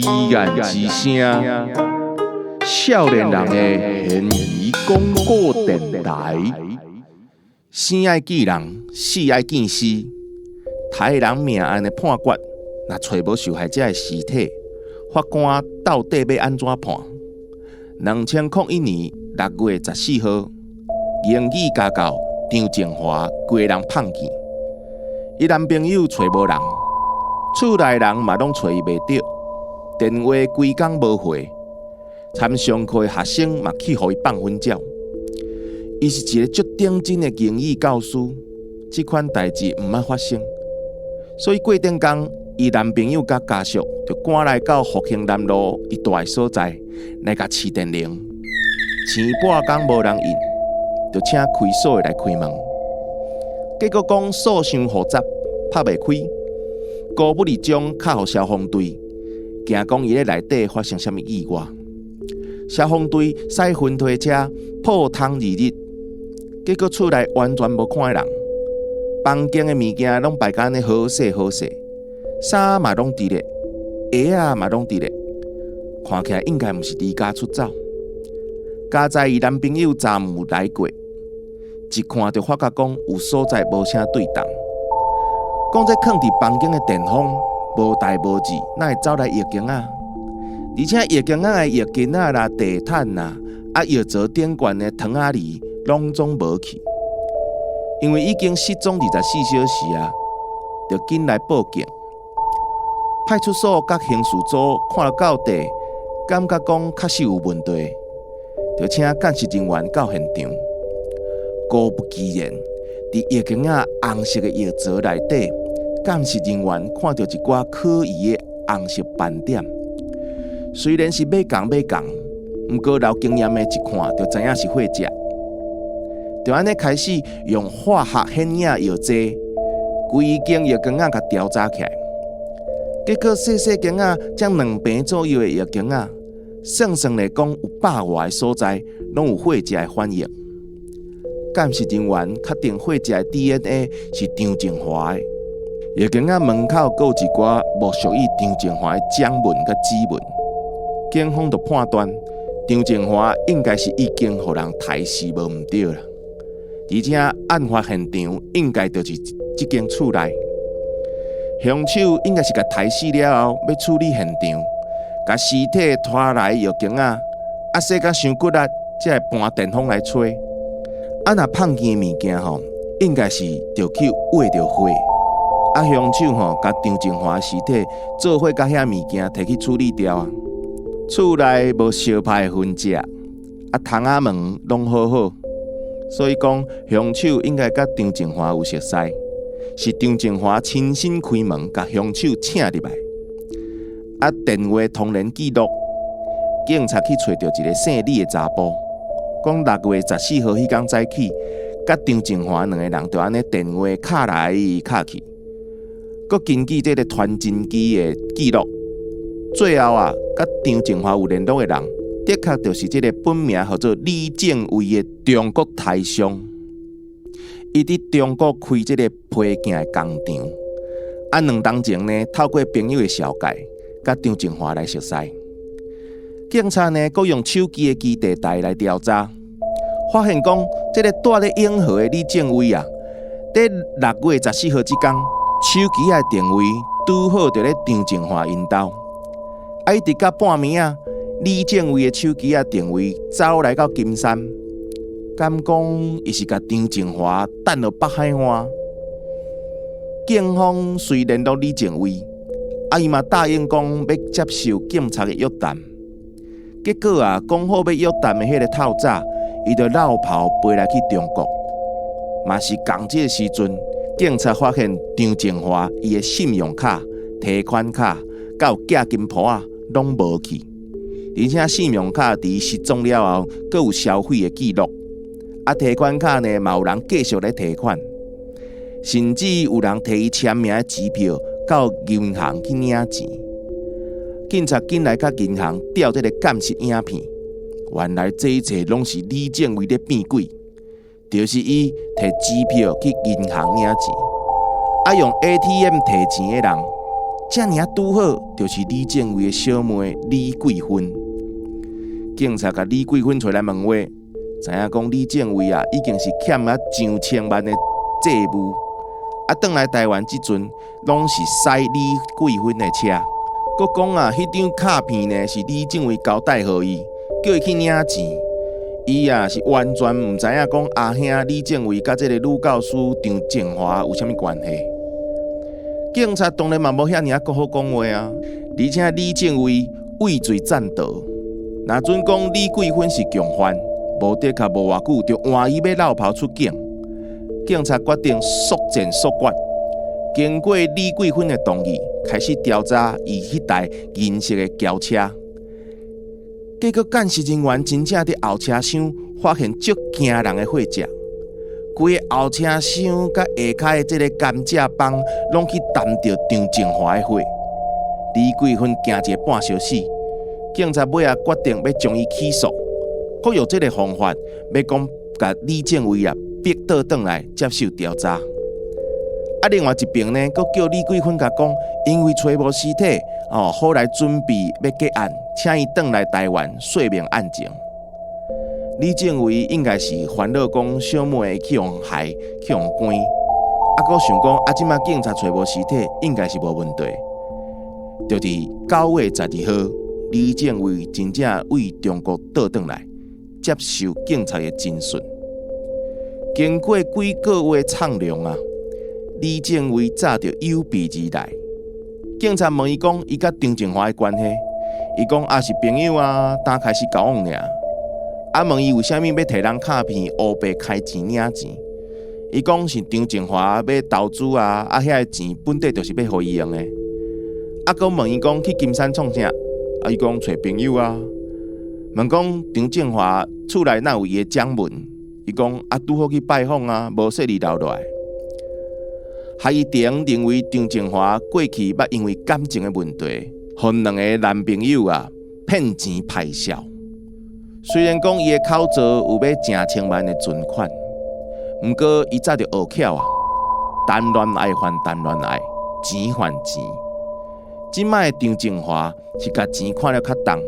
疑案之聲，少年人的懸疑廣播電台。生愛見人，死愛見屍。刣人命案的判決，若揣無受害者的屍體，法官到底欲按怎判？2001年6月14號，英語家教張靜華規人碰見，伊男朋友揣無人，厝內人嘛攏揣伊袂著，電話規工無回，參上課的學生嘛去予伊放粉鳥。伊是一個足頂真的英語教師，這款代誌毋捌發生，所以過頂工，伊男朋友佮家屬就趕來到復興南路伊蹛的所在來共飼電鈴，飼半工無人應，就請開鎖的來開門。結果講鎖傷複雜，拍袂開，高不離將敲予消防隊，驚講伊咧內底發生啥物意外。消防隊駛雲推車破窗而入，結果厝內完全無看見人，房間的物件攏擺甲按呢好勢好勢，衫嘛攏佇咧，鞋仔嘛攏佇咧，看起來應該毋是離家出走。佳哉伊男朋友昨暝有來過，一看就發覺講有所在無啥對仝。講這囥佇房間的電風無代無誌，哪會走來浴間仔？而且浴間仔的浴巾仔啦、地毯啦、浴槽頂懸的床仔簾攏總無去，因為已經失蹤24小時啊，就緊來報警。派出所佮刑事組看了到底，感覺講確實有問題，就請鑑識人員到現場。果不其然，佇浴間仔紅色的浴槽內底，鑑識人員看著一寡可疑的紅色斑點。雖然是欲仝欲仝，毋過老經驗的一看就知影是血跡。就按呢開始用化學顯影藥劑，規間浴間仔共調查起來。結果細細間仔，才兩坪左右的浴間仔，算算來講有百外个所在，攏有血跡的反應。鑑識人員確定血跡的 DNA 是張靜華的。浴間仔門口閣有一寡無屬於張靜華的掌紋佮指紋。警方就判斷張靜華應該是已經予人刣死無毋對啦。而且案發現場應該就是這間厝內，兇手應該是共刣死了後，欲處理現場，共屍體拖來浴間仔，洗甲傷骨力，才會搬電風來吹。若碰見的物件吼，應該是著去煨著火。兇手吼，共張靜華屍體做伙共遐物件提去處理掉啊。厝內無相拍的痕跡，窗仔門攏好好，所以講兇手應該佮張靜華有熟似，是張靜華親身開門共兇手請入來。電話通聯記錄，警察去揣著一个姓李的查埔，講6月14號彼工早起，佮張靜華兩个人就按呢電話敲來敲去，閣根據這个傳真機的記錄，最後啊，佮張靜華有聯絡的人，的確就是這个本名號做李正威的中國台商。伊佇中國開這个皮件的工廠，兩冬前呢，透過朋友的紹介，佮張靜華來熟似。警察呢，閣用手機的基地台來調查，發現講這个蹛咧永和的李正威啊，佇6月14號這工，手機的定位拄好佇咧張靜華𪜶兜。一直到半暝仔，李正威的手機仔定位走來到金山，敢講伊是共張靜華等予北海岸。警方隨聯絡李正威，伊嘛答應講欲接受警察的約談。結果啊，講好欲約談的彼个透早，伊就落跑飛來去中國。嘛是仝這个時陣，警察發現張靜華伊的信用卡、提款卡，佮有寄金簿仔攏無去，而且信用卡佇失蹤了後，閣有消費的記錄。提款卡呢，嘛有人繼續咧提款，甚至有人提伊簽名的支票到銀行去領錢。警察緊來佮銀行調這个監視影片，原來這一切攏是李正威咧變鬼，就是伊提支票去銀行領錢，用 ATM 提錢的人，遮爾拄好，就是李正偉的小妹李桂芬。警察共李桂芬揣來問話，知影講李正偉啊，已經是欠啊上千萬的債務。啊，轉來台灣這陣，攏是駛李桂芬的車。閣講啊，彼張卡片呢是李正偉交代予伊，叫伊去領錢。伊啊是完全毋知影講阿兄李正偉佮這个女教師張靜華有啥物關係。警察當然嘛無遐爾仔閣好講話啊，而且李正偉畏罪潛逃，若準講李桂芬是共犯，無的確無偌久就換伊欲落跑出境。警察決定速戰速決，經過李桂芬的同意，開始調查伊彼台銀色的轎車。結果鑑識人員真正佇後車廂發現足驚人的血跡，規个後車廂佮下跤的這个甘蔗枋攏去澹著張靜華的血。李桂芬驚一个半小死，警察尾仔決定欲將伊起訴，閣用這个方法欲講共李正偉啊逼倒轉來接受調查。啊，另外一邊呢，閣叫李桂芬共講，因為揣無屍體，哦，好來準備欲結案，請伊轉來台灣說明案情。李正偉應該是煩惱講小妹會去予害，去予關，啊，閣想講啊，這馬警察揣無屍體，應該是無問題。就佇9月12號，李正偉真正對中國倒轉來接受警察的偵訊。經過幾個月敞量啊，李正偉早就有備而來。警察問伊講，伊佮張靜華的關係，伊講啊是朋友啊，剛開始交往爾。啊問伊為啥物欲提人卡片烏白開錢領錢，伊講是張靜華欲投資啊，啊遐个錢本底就是欲予伊用的。啊，閣問伊講去金山創啥？啊，伊講揣朋友啊。問講張靜華厝內哪有伊的掌紋？伊講啊，拄好去拜訪啊，無細膩留落來。合議庭認為張靜華過去捌因為感情的問題，予兩个男朋友啊騙錢刣痟。雖然講伊的口座有欲成千萬的存款，毋過伊早就學巧啊，談戀愛還談戀愛，錢還錢。這擺的張靜華是共錢看了較重，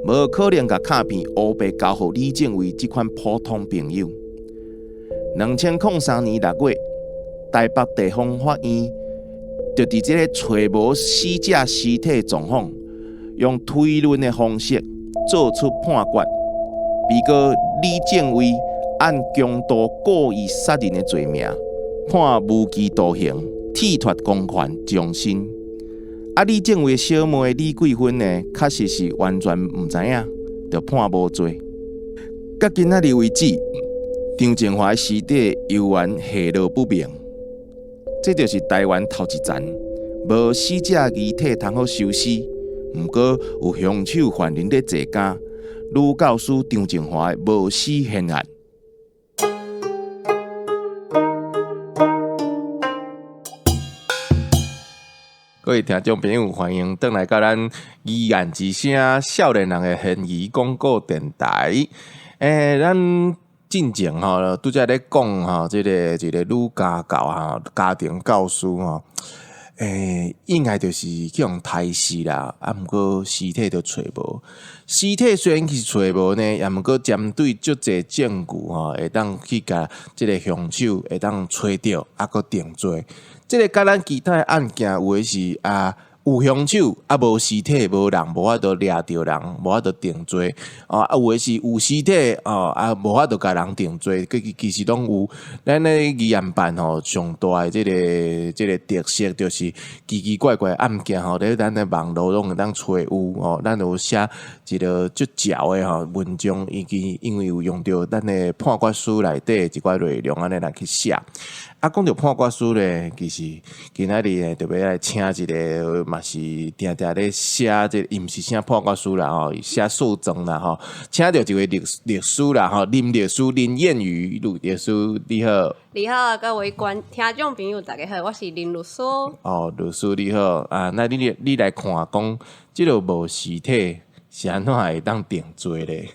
無可能共卡片烏白交予李正偉這款普通朋友。2003年6月，台北地方法院就佇這个揣無死者屍體狀況，用推論的方式做出判決。被告李正偉按強盜故意殺人的罪名，判無期徒刑，褫奪公權終身。啊，李正偉的小妹李桂芬呢，確實是完全毋知影，就判無罪。到今仔日為止，張靜華的屍體猶原下落不明。這就是台灣頭一層無死者遺體通好收屍，毋過有兇手犯人佇坐監，女教師張靜華的無屍懸案。各位聽眾朋友，歡迎轉來到咱疑案之聲少年人的懸疑廣播電台。欸，咱進前吼，拄才咧講吼，這个一个女家教吼，家庭教師吼，欸，應該就是去予刣死啦，啊，毋過屍體都揣無。屍體雖然是揣無呢，也毋過針對足濟證據吼，會當去共這个兇手會當揣著，啊，閣定罪。這个佮咱其他的案件有的是啊，有兇手啊，無屍體，無人，無法度掠著人，無法度定罪。哦，啊，有的是有屍體，哦，啊，無法度共人定罪。其其實攏有。咱咧疑案辦吼，上大的這个這个特色就是奇奇怪怪的案件吼，佇咱的網路攏會當揣有吼。咱有寫一个足嚼的吼文章，以及因為有用著咱的判決書內底一寡內容按呢來去寫。啊，講著判決書咧，其實今仔日咧，就欲來請一个嘛是定定咧寫這個，伊毋是寫判決書啦吼，寫訴狀啦吼，請著一位律律師啦吼，林律師林諺瑜律師，你好。你好，各位觀聽眾朋友，大家好，我是林律師。哦，律師你好，啊，那你你來看講，這个無屍體是按怎會當定罪咧？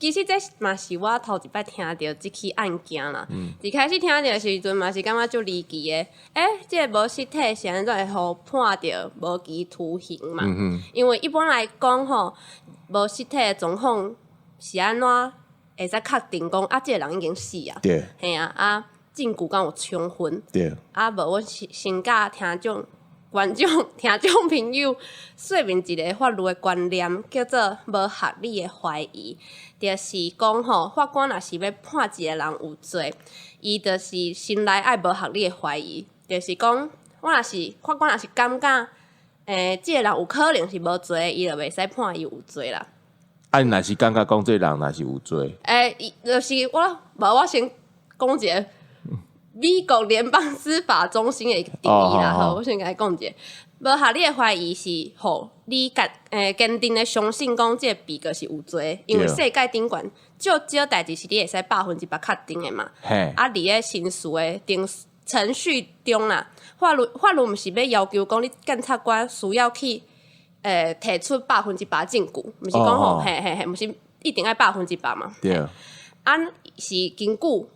其實這嘛是我頭一擺聽著這起案件啦。一開始聽著的時陣嘛是感覺足離奇的，欸，這個無實體是按怎會予判著無期徒刑嘛？因為一般來講吼，無實體的狀況是按怎會使確定講啊，這個人已經死啊？嘿啊，啊，證據敢有充分？啊，無阮先先佮聽眾、觀眾、聽眾朋友說明一个法律的觀念，叫做無合理的懷疑，就是講吼，法官若是欲判一个人有罪，伊就是先來愛無合理的懷疑，就是講，我若是法官若是感覺，這个人有可能是無罪，伊就袂使判伊有罪啦。啊，你若是感覺講這個人若是有罪，欸，伊就是我，無我先講一个美國聯邦司法中心的一個定義啦，好，我先共你講一下。無合理的懷疑是，予你堅堅定的相信講這個被告是有罪，因為世界頂懸足少代誌是你會使100%確定的嘛。啊，佇咧刑事的程序中啦，法律毋是欲要求講你檢察官需要去提出百分之百證據，毋是講吼，嘿嘿嘿，毋是一定愛百分之百嘛。啊，是根據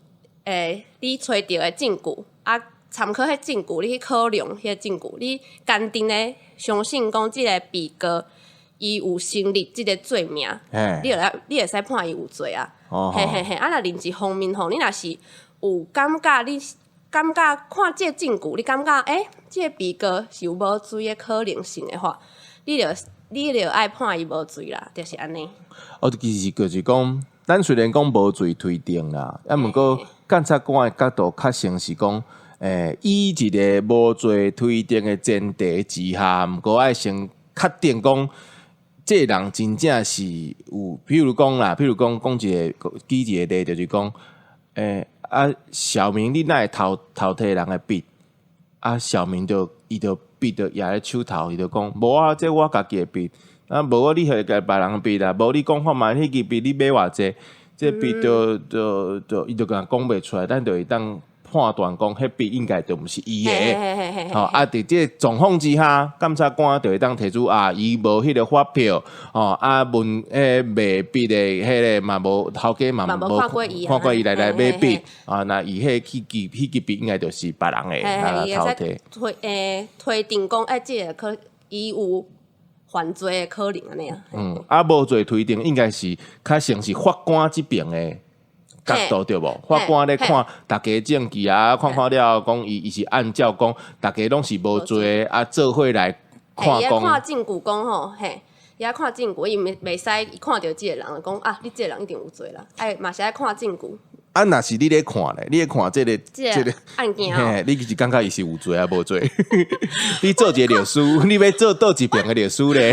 你揣著的證據，啊，參考彼證據，你去考量彼个證據，你堅定的相信講這个被告伊有成立這个罪名，你會使判伊有罪啊。嘿嘿嘿，啊，若另一方面吼，你若是有感覺，你感覺看這个證據，你感覺欸，這个被告是有無罪的可能性的話，你就愛判伊無罪啦，就是按呢。哦，其實就是講，咱雖然講無罪推定啦，啊，毋過檢察官的角度較像是講，以一个無罪推定的前提之下，毋過愛先確定講，這個人真正是有，譬如講啦，譬如講講一个舉一个例，就是講，啊，小明你哪會偷提人的筆？啊，小明就伊就筆就攑咧手頭，伊就講，無啊，這我家己的筆。啊，無啊，你彼共別人筆啦，無你講看覓，彼支筆你買偌濟？這筆就伊就共講袂出來，咱就會當判斷講，彼筆應該就毋是伊的。吼，啊，佇這個狀況之下，檢察官就會當提出啊，伊無彼个發票，吼，啊，問彼賣筆的彼个嘛無頭家嘛無看過伊，看過伊來買筆，啊，那伊彼去支彼支筆應該就是別人的，啊，偷提。推定講，欸，這个可伊有犯罪的可能按呢啊。嗯，啊，無罪推定應該是較像是法官這邊的角度對無？法官咧看逐家證據啊，看看了後講伊是按照講逐家攏是無罪，啊，做伙來看講。看證據講吼，嘿，伊愛看證據，伊袂使伊看著這个人就講啊，你這個人一定有罪啦，愛嘛是愛看證據。啊，若是你咧看咧，你咧看這个這个案件，嘿，你是感覺伊是有罪抑無罪？你做一个律師，你欲做佗一邊的律師咧？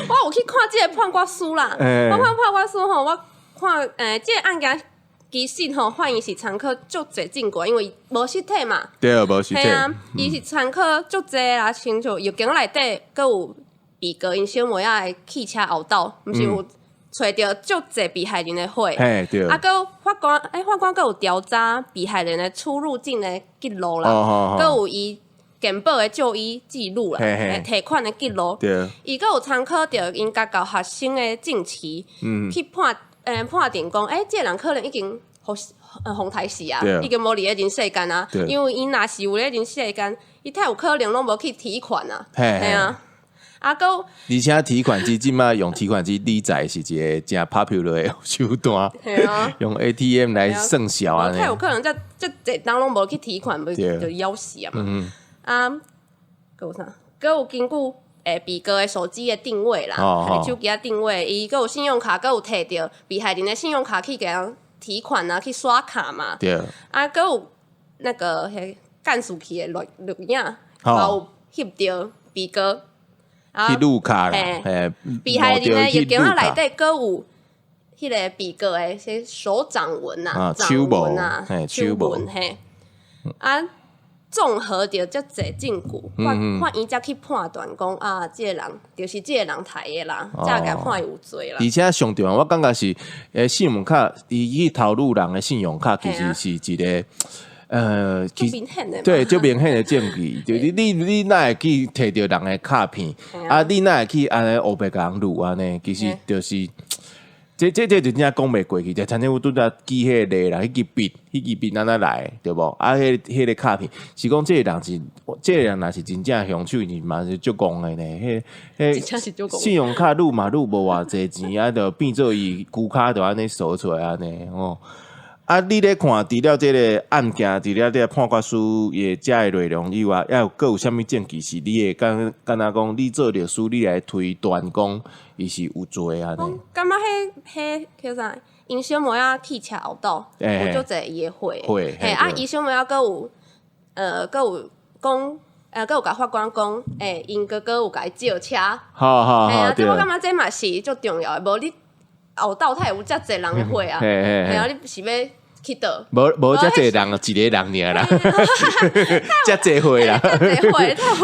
我有去看這個判決書啦，我看判決書吼，我看這个案件其實吼，法院是參考足濟證據，因為無實體嘛。對，無實體。嘿啊，伊是參考足濟啦，親像藥間內底閣有被告𪜶小妹仔的汽車後斗，毋是有揣著足濟被害人的血。啊，閣法官，欸，法官閣有調查被害人的出入境的記錄啦，閣有伊健保的就醫記錄啦，提款的記錄。伊閣有參考著𪜶家教學生的證詞，去判定講，欸，這个人可能已經予刣死啊，已經無佇咧人世間啊。因為伊若是有咧人世間，伊太有可能攏無去提款啊。嘿啊。啊，閣而且提款機這擺用提款機理財是一个誠 popular 的手段，用 ATM 來算數啊。太有可能這這濟冬攏無去提款，無就枵死啊嘛。啊，閣有啥？閣有根據被告的手機的定位啦，手機仔定位，伊閣有信用卡，閣有提著被害人的信用卡去共人提款啊，去刷卡嘛。啊，閣有那個彼監視器的錄影，嘛有翕著被告。去錄卡啦，被害人的藥間仔內底閣有彼个被告的些手掌紋啊、掌紋啊、手紋嘿。啊，綜合著遮濟證據，法院才去判斷講啊，這个人就是這个人刣的啦，才會共判伊有罪啦。而且上重要，我感覺是，信用卡，伊去偷錄人的信用卡，其實是一个。足明顯的，對，足明顯的證據，就是你哪會去提著人的卡片，啊，你哪會去按呢烏白共人錄按呢？其實就是。這就真正講袂過去，就親像阮拄才舉彼個例啦，彼支筆按怎來，對無？啊，彼個卡片是講這個人是，這個人若是真正兇手，伊嘛是足戇的呢。彼真正是足戇。信用卡擄嘛擄無偌濟錢，啊，就變做伊龜跤就按呢趖出來按呢吼。啊，你咧看除了這個案件，除了這個判決書伊的遮个內容以外，猶有閣有啥物證據是你會敢若講，你做律師，你來推斷講伊是有罪按呢？我感覺彼彼叫啥？𪜶小妹仔汽車後斗有足濟伊的血，嘿啊，伊小妹仔閣有，閣有講，閣有共法官講，欸，𪜶哥哥有共伊借車，嘿啊，這我感覺這嘛是足重要的，無你後斗才會有遮濟人的血啊，嘿啊，你是欲去佗？無無遮濟人，一个人爾啦，遮濟血啦，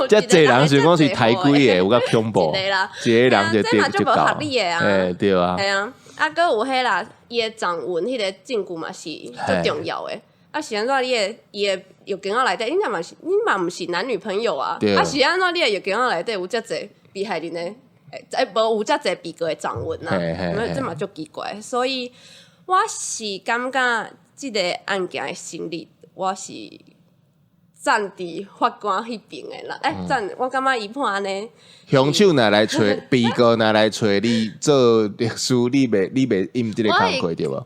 遮濟人想講是刣幾个，有夠恐怖，一個人就這嘛足無合理的啊，欸對啊，嘿啊，啊，閣有彼啦，伊的掌紋彼個證據嘛是足重要的，啊是按怎你的伊的浴巾仔內底，你若嘛是你嘛毋是男女朋友啊，啊是按怎你的浴巾仔內底有遮濟被害人的？欸，無有遮濟被告的掌紋啊，這嘛足奇怪，所以我是感覺這个案件的成立，我是站佇法官彼邊的啦。欸，站我感覺伊判按呢。兇手若來揣被告若來揣你做律師，你袂應這个工課對無？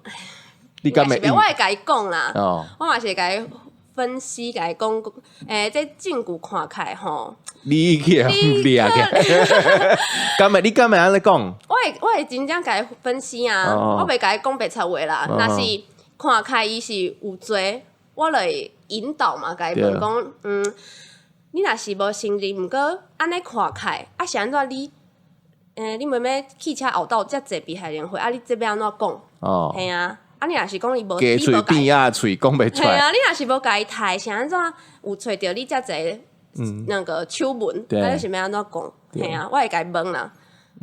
你敢會？我會共伊講啦，我嘛是會共伊分析，共伊講，欸，這證據看起來吼，你去掠起來，敢會？你敢會按呢講？我會真正共伊分析啊，我袂共伊講白賊話啦。若是看起來伊是有罪，我就會引導嘛，共伊問講，你若是無承認，毋過按呢看起來，啊是按怎你？欸，你妹妹汽車後斗遮濟被害人血，啊你這欲按怎講？嘿啊。啊！你若是講伊無，雞喙變鴨喙，講袂出來。嘿啊！你若是無共伊刣，是按怎有揣著你遮濟那個手紋？啊，你是欲按怎講？嘿啊，我會共伊問啦。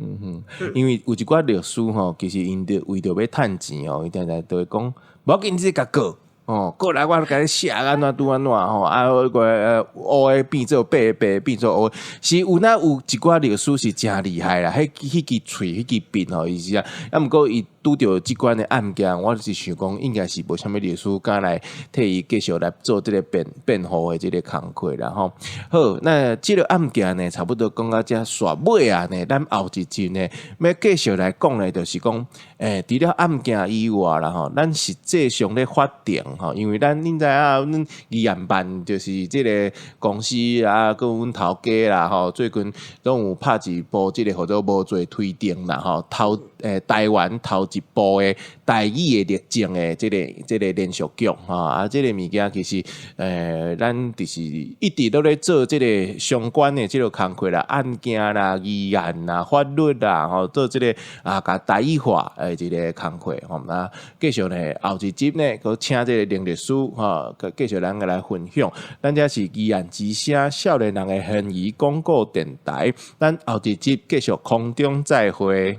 嗯哼，因為有一寡律師吼，其實𪜶著為著欲趁錢吼，伊定定都會講，無要緊，你共告哦，過來我共你寫按怎拄按怎吼，啊，個烏的變做白，白的變做烏，是有哪有一寡律師是誠厲害啦，彼支喙，彼支筆吼，伊是啊，啊，毋過伊拄著這款的案件，我是想講，應該是無啥物律師敢來替伊繼續來做這個辯護的這個工課啦吼。好，那這個案件呢，差不多講到這煞尾啊呢，咱後一集呢，欲繼續來講的，就是講，欸，除了案件以外啦吼，咱實際上咧法庭吼，因為咱恁知影，阮議案辦就是這個公司啊，閣有阮頭家啦吼，最近攏有拍一部這個號做無罪推定啦吼，頭欸台灣頭一部的台語的律政的這個連續劇吼，啊，這個物件其實，咱就是一直都咧做這個相關的這個工課啦，案件啦、議案啦、法律啦，吼，做這個啊，共台語化的一個工課吼。啊，繼續呢，後一集呢，閣請這個林律師吼，繼續咱個來分享。咱這是議案之聲，少年人的懸疑廣播電台。咱後一集繼續空中再會。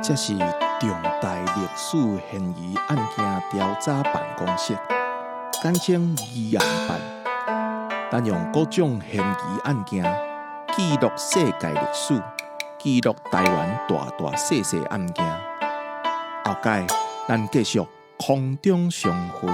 這是重大歷史懸疑案件調查辦公室，簡稱疑案辦。咱用各種懸疑案件記錄世界歷史，記錄台灣大大細細案件。後擺咱繼續空中相會。